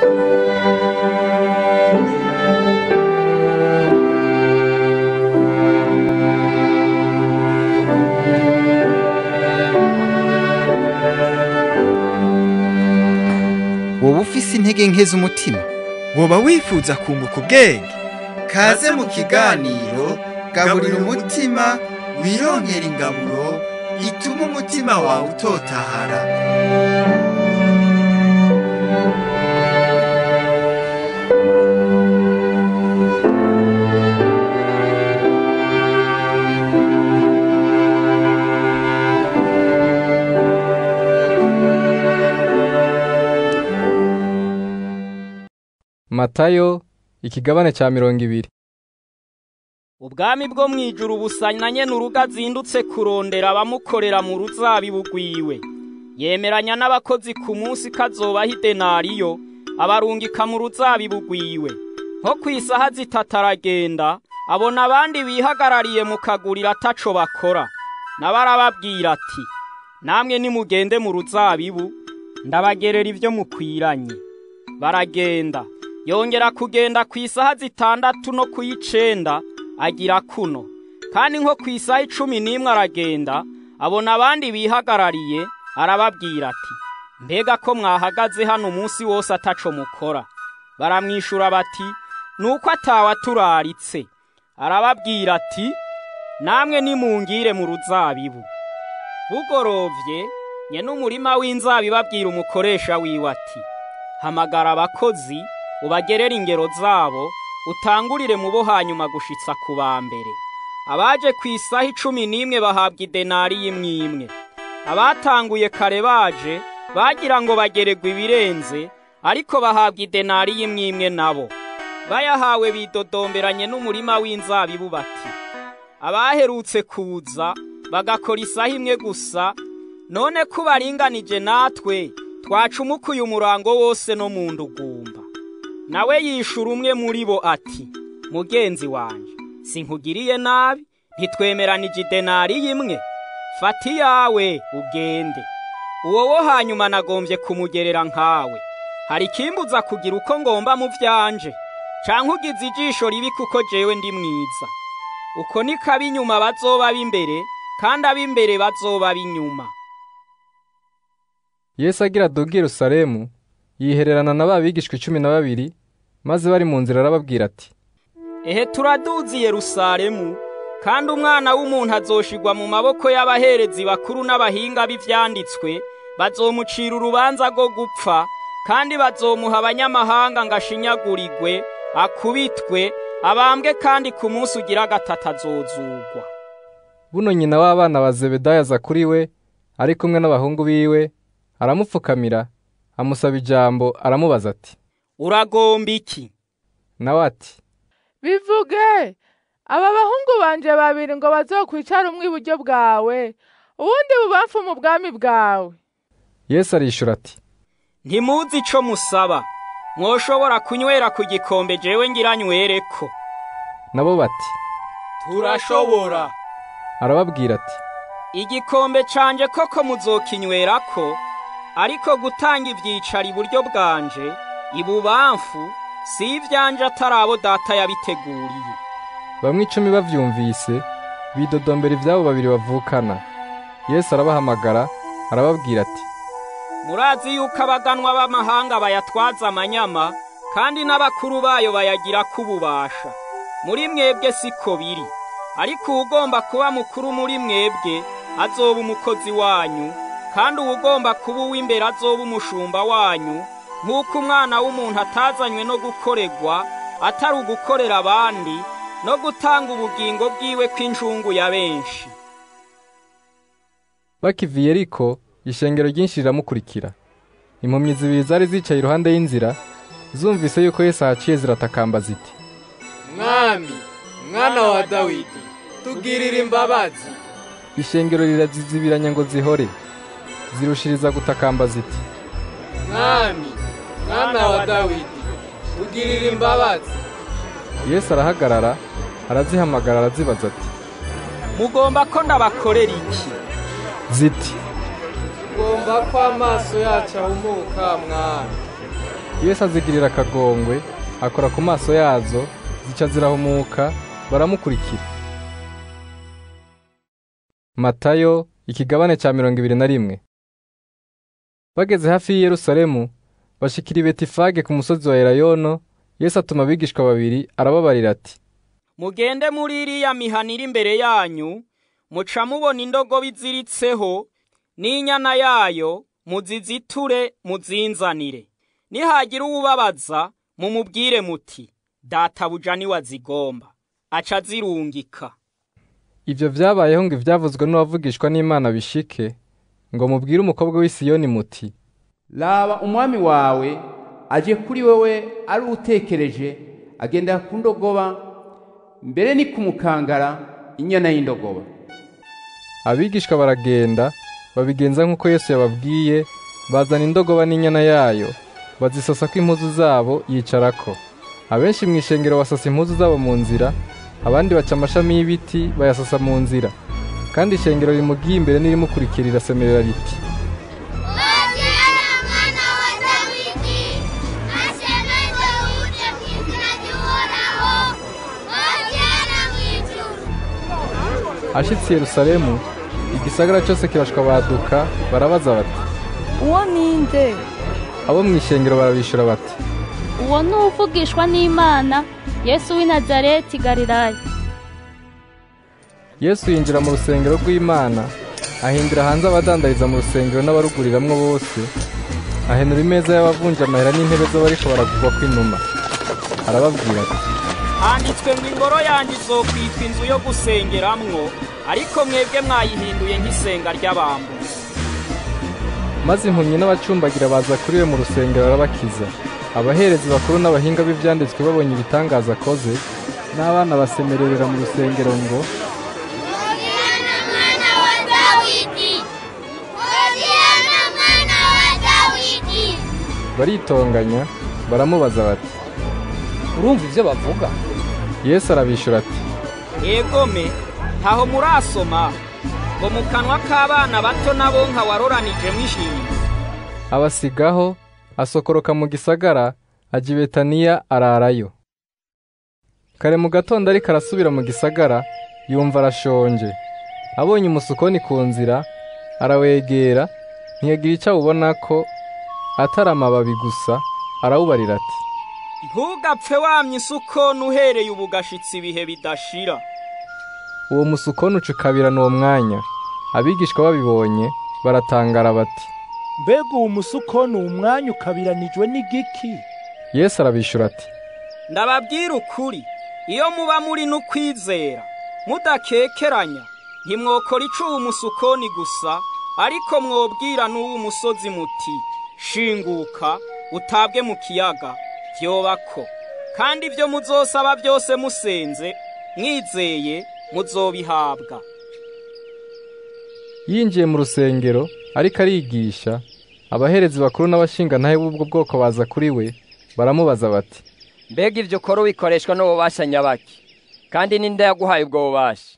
Woba ufise intege nke z'umutima, woba wifuza kunguka ubwenge. Kaze mu kiganiro Gaburira Umutima, wironkera ingaburo ituma umutima wawe utotahara. Matayo ikigabane ca 20. Ubwami bwo mwijuru busanyanye n'urugo azindutse kurondera abamukorera mu ruzabibu rwiwe. Yemeranya n'abakozi ku munsi kazobaha idenariyo, abarungika mu ruzabibu rwiwe. Nko kw'isaha zitatu aragenda, abona abandi bihagarariye mu kaguriro ataco bakora. Nabo arababwira ati: namwe nimugende mu ruzabibu, ndabagerera ivyo mukwiranye. Baragenda. Yongera kugenda ku isaha 6 no ku 9 agira kuno. Kandi nko ku isaha 11 aragenda, abona abandi bihagarariye, arababwira ati: mbega ko mwahagaze hano umunsi wose ataco mukora? Baramwishura bati: nuko atawaturaritse. Arababwira ati: namwe nimungire mu ruzabibu. Bugorovye, nyene umurima w'inzabibu abwira umukoresha wiwe ati: hamagara abakozi ubagerere ingero zabo, utangurire mu bo hanyuma gushitsa ku ba mbere. Abaje ku isaha 11 bahabwa idenari imwe. Abatanguye kare baje bagira ngo bageregwe ibirenze, ariko bahabwa idenari imwe nabo. Bayahawe bidodomberanye n'umurima w'inzabibu bati: abaherutse kuza bagakora isaha imwe gusa, none ko baringanije natwe twacumukuye umurango wose no mu ndugumba. Nawe yishura umwe muri bo ati: mugenzi wanje, sinkugiriye nabi, ntitwemeranije idenari imwe? Fata iyawe ugende. Uwo wo hanyuma nagombye kumugerera nkawe. Hari ikimbuza kugira uko ngomba mu vyanje, canke ugize ijisho ribi kuko jewe ndi mwiza? Uko niko ab'inyuma bazoba ab'imbere, kandi ab'imbere bazoba ab'inyuma. Yesu agira aduge i Yerusalemu, yihererana na ba bigishwa 12, maze bari mu nzira arababwira ati: ehe, turaduze i Yerusalemu, kandi umwana w'umuntu azoshigwa mu maboko y'abaherezi bakuru n'abahinga b'ivyanditswe, bazomucira urubanza rwo gupfa, kandi bazomuha abanyamahanga ngo ashinyagurirwe, akubitwe, abambwe, kandi ku munsi ugira gatatu azozugwa. Buno nyina w'abana ba Zebedayo aza kuri we, ari kumwe n'abahungu biwe, aramupfukamira, amusaba ijambo, aramubaza ati: uragomba iki? Nawe ati: bivuge, aba bahungu banje babiri ngo bazokwicara umwe iburyo bwawe, uwundi bubamfu mu bwami bwawe. Yesu arishura ati: ntimuzi ico musaba. Mwoshobora kunywera ku gikombe jewe ngira nywereko? Nabo bati: turashobora. Arababwira ati: igikombe canje koko muzokinywerako, ariko gutanga ivyicaro iburyo bwanje ibubamfu si ivyanje, atari abo data yabiteguriye. Bamwe 10 bavyumvise bidodombera ivyabo babiri bavukana. Yesu arabahamagara arababwira ati: murazi yuko abaganwa b'amahanga bayatwaza amanyama, kandi n'abakuru bayo bayagira kububasha. Muri mwebwe siko biri, ariko uwugomba kuba mukuru muri mwebwe azoba umukozi wanyu, kandi uwugomba kuba uw'imbere azoba umushumba wanyu, nk'uko umwana w'umuntu atazanywe no gukoregwa, atari ugukorera abandi, no gutanga ubugingo bwiwe kw'injungu ya benshi. Bakiva i Yeriko, ishengero ryinshi riramukurikira. Impumyi zibiri zari zicaye iruhande y'inzira, zumvise yuko Yesu ahaciye, ziratakamba ziti: Mwami, mwana wa Dawidi, tugirire imbabazi. Ishengero rirazizibiranya ngo zihore, zirushiriza gutakamba ziti: Mwami, mwana wa Dawidi, tugirire imbabazi. Yesu arahagarara, arazihamagara, arazibaza ati: mugomba ko ndabakorera iki? Ziti: tugomba ko amaso yacu ahumuka, Mwami. Yesu azigirira akagongwe, akora ku maso yazo, zica zirahumuka, baramukurikira. Matayo ikigabane ca 21. Bageze hafi y'i Yerusalemu, bashikira i Betifage ku musozi wa Elayono. Yesu atuma abigishwa babiri, arababarira ati: Mugende muri iriya mihana iri imbere yanyu, muca mubona indogobe iziritseho n'inyana yayo, muziziture muzinzanire. Nihagira uwubabaza, mumubwire muti: Databuja niwe azigomba, aca azirungika. Ivyo vyabayeho ngo ivyavuzwe n'uwavugishwa n'Imana bishike, ngo mubwire umukobwa w'i Siyoni muti: Raba umwami wawe aje kuri wewe ari utekereje, agenda ku ndogoba, mbere ni kumukangara inyana y'indogoba. Abigishwa baragenda babigenza nk'uko Yesu yababwiye, bazana indogoba n'inyana yayo, bazisasako impuzu zabo, yicarako. Abenshi mu ishengero basasa impuzu zabo mu nzira, abandi baca amashami y'ibiti bayasasa mu nzira. Kandi ishengero rimugiye imbere n'irimukurikira rirasemerera riti: Hosiana mwana wa Dawidi, ashemezwe uje mu izina ry'Uhoraho, Hosiana mu ijuru. Ashitse i Yerusalemu, igisagara cyose kirashwabaduka, barabaza bati: Uwo ninde? Abo mu ishengero barabishura bati: Uwo ni uwuvugishwa n'Imana, Yesu w'i Nazareti Galilaya. Yesu yinjira mu rusengero rw'Imana, ahindura hanze abadandariza mu rusengero n'abaruguriramwo bose, ahenura imeza y'abavunja amahera n'intebe z'abariko baragurwa kw'inuma. Arababwira ati: Handitswe ngo ingoro yanjye izokwitwa inzu yo gusengeramwo, ariko mwebwe mwayihinduye nk'isenga ry'abambuzi. Maze impumyi n'abacumbagira baza kuri we mu rusengero, arabakiza. Abaherezi bakuru n'abahinga b'ivyanditswe babonye ibitangaza akoze, n'abana basemererera mu rusengero ngo: Hosiana mwana wa Dawidi, Hosiana mwana wa Dawidi. Baritonganya, baramubaza bati: Urumva ivyo bavuga? Yesu arabishura ati: Egome, ntaho murasoma ngo mu kanwa k'abana bato n'abonka waroranijemwo ishimwe. Abasigaho, asokoroka mu gisagara, ajya i Betaniya ararayo. Kare mu gatondo ariko arasubira mu gisagara, yumva arashonje. Abonye umusukoni ku nzira, arawegera, ntiyagira icyo awubona ko atari amababi gusa, arawubarira ati: Ntugapfe wamye isukoni uhereye ubu gashitsi ibihe bidashira. Uwo musukoni ucukabirana uwo mwanya. Abigishwa babibonye baratangara bati: Mbega uwo musukoni uwo mwanya ukabiranijwe n'igiki? Yesu arabishura ati: Ndababwira ukuri, iyo muba muri n'ukwizera mudakekeranya, ntimwokora ico uwo musukoni gusa, ariko mwobwira n'uwo musozi muti: Shinguka utabwe mu kiyaga, vyobako. Kandi ibyo muzosaba byose musenze mwizeye, muzobihabwa. Yinjiye mu rusengero ariko arigisha, abaherezi bakuru n'abashingantahe b'ubwo bwoko baza kuri we, baramubaza bati: Mbega ivyo ukora ubikoreshwa n'ububasha nyabaki? Kandi ninde yaguhaye ubwo bubasha?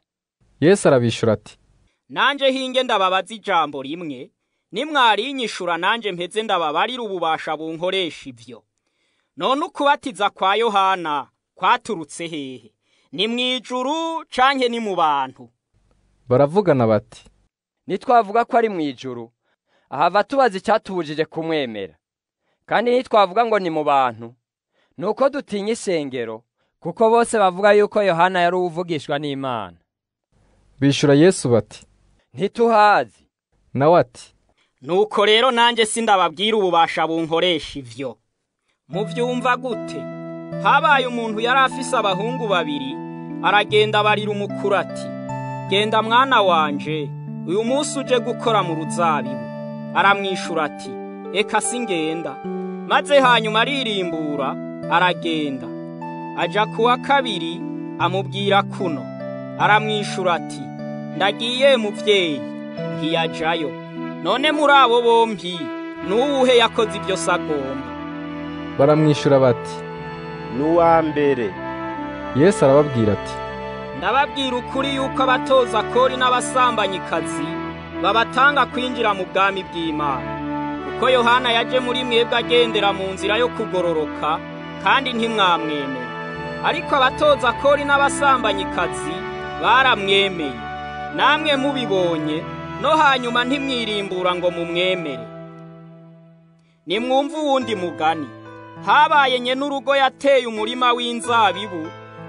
Yesu arabishura ati: Nanje hinge ndababaza ijambo rimwe, nimwarinyishura nanje mpeze ndababarira ububasha bunkoresha ivyo. None ukubatiza kwa Yohana kwaturutse hehe? Ni mw'ijuru canke ni mu bantu? Baravugana bati: Nitwavuga ko ari mw'ijuru, ahava tubaza icyatubujije kumwemera. Kandi nitwavuga ngo ni mu bantu, nuko dutinya isengero, kuko bose bavuga yuko Yohana yari uwuvugishwa n'Imana. Bishura Yesu bati: Ntituhazi. Nawe ati: Nuko rero nanje sindababwira ububasha bunkoresha ivyo. Muvyumva gute? Habaye umuntu yari afise abahungu babiri, aragenda barira umukuru ati: Genda mwana wanje, uyu munsi uje gukora mu ruzabibu. Aramwishura ati: Eka singenda. Maze hanyuma aririmbura, aragenda. Aja kuwa kabiri, amubwira kuno. Aramwishura ati: Ndagiye muvyeyi. Ntiyajayo. None muri abo bombi nuwuhe yakoze ibyo sagomba? Baramwishura bati: Nuwa mbere. Yesu arababwira ati: Ndababwira ukuri yuko abatoza kori n'abasambanyikazi babatanga kwinjira mu bwami bw'Imana. Kuko Yohana yaje muri mwebwe agendera mu nzira yo kugororoka, kandi ntimwamwemera. Ariko abatoza kori n'abasambanyikazi baramwemeye. Namwe mubibonye, no hanyuma ntimwirimbura ngo mumwemere. Nimwumve uwundi mugani. Habaye nyenurugo yateye umurima w'inzabibu,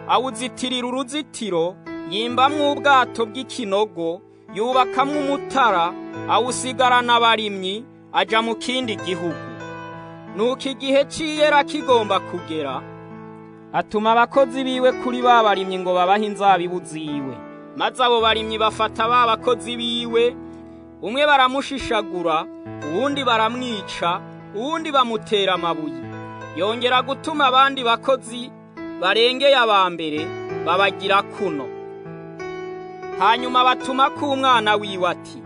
awuzitirira uruzitiro, yimbamwo ubwato bw'ikinogo, yubakamwo umutara, awusigarana abarimyi, aja mu kindi gihugu. Nuko igihe c'iyera kigomba kugera, atuma abakozi biwe kuri ba barimyi ngo babahe inzabibu ziwe. Maze abo barimyi bafata ba bakozi biwe, umwe baramushishagura, uwundi baramwica, uwundi bamutera amabuye. Yongera gutuma abandi bakozi barengeye aba mbere, babagira kuno. Hanyuma batuma ku mwana wiwe ati,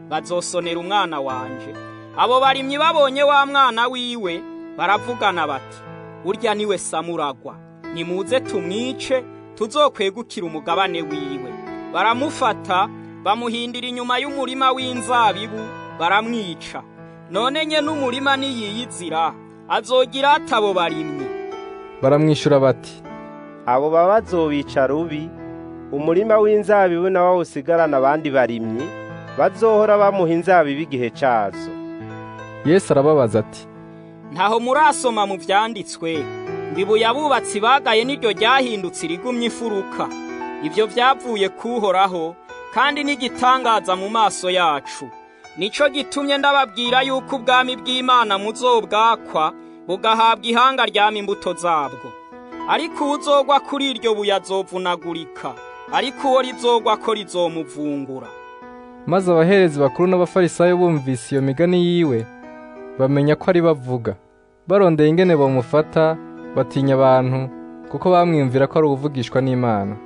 bazosonera umwana wanje. Abo barimyi babonye wa mwana wiwe, baravugana bati, urya niwe samuragwa, nimuze tumwice, tuzokwegukira umugabane wiwe. Baramufata, bamuhindira inyuma y'umurima w'inzabibu, baramwica. None nye n'umurima niyiyizira, azogira ate abo barimyi? Baramwishura bati, abo bazobica rubi, umurima w'inzabibu nawo awusigarana abandi barimyi, bazohora bamuha inzabibu igihe cazo. Yesu arababaza ati, ntaho murasoma mu vyanditswe ngo ibuye abubatsi bagaye niryo ryahindutse irigumye imfuruka. Ivyo vyavuye kuhoraho, kandi n'igitangaza mu maso yacu. Nico gitumye ndababwira yuko ubwami bw'Imana muzobwakwa, bugahabwa ihanga ryama imbuto zabwo. Ariko uwuzogwa kuri iryo buye azovunagurika, ariko uwo rizogwa ko rizomuvungura. Maze abaherezi bakuru n'abafarisayo bumvise iyo migani yiwe, bamenya ko ari bavuga. Barondeye ingene bamufata, batinya abantu, kuko bamwiyumvira ko ari uwuvugishwa n'Imana.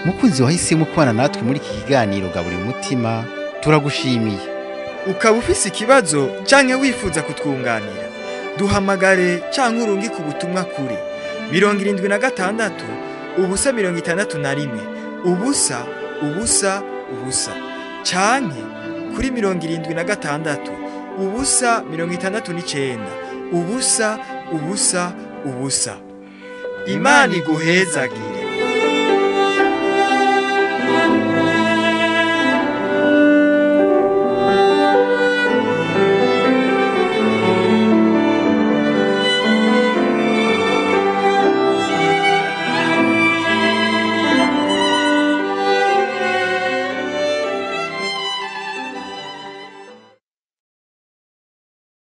Mukunzi wahisemo kubana natwe muri iki kiganiro Gaburira Umutima, turagushimiye. Ukaba ufise ikibazo canke wifuza kutwunganira, Duhamagare canke urungike ubutumwa kuri 76 0 61 0 0 0 canke kuri 76 0 69 0 0 0. Imana iguhezagire.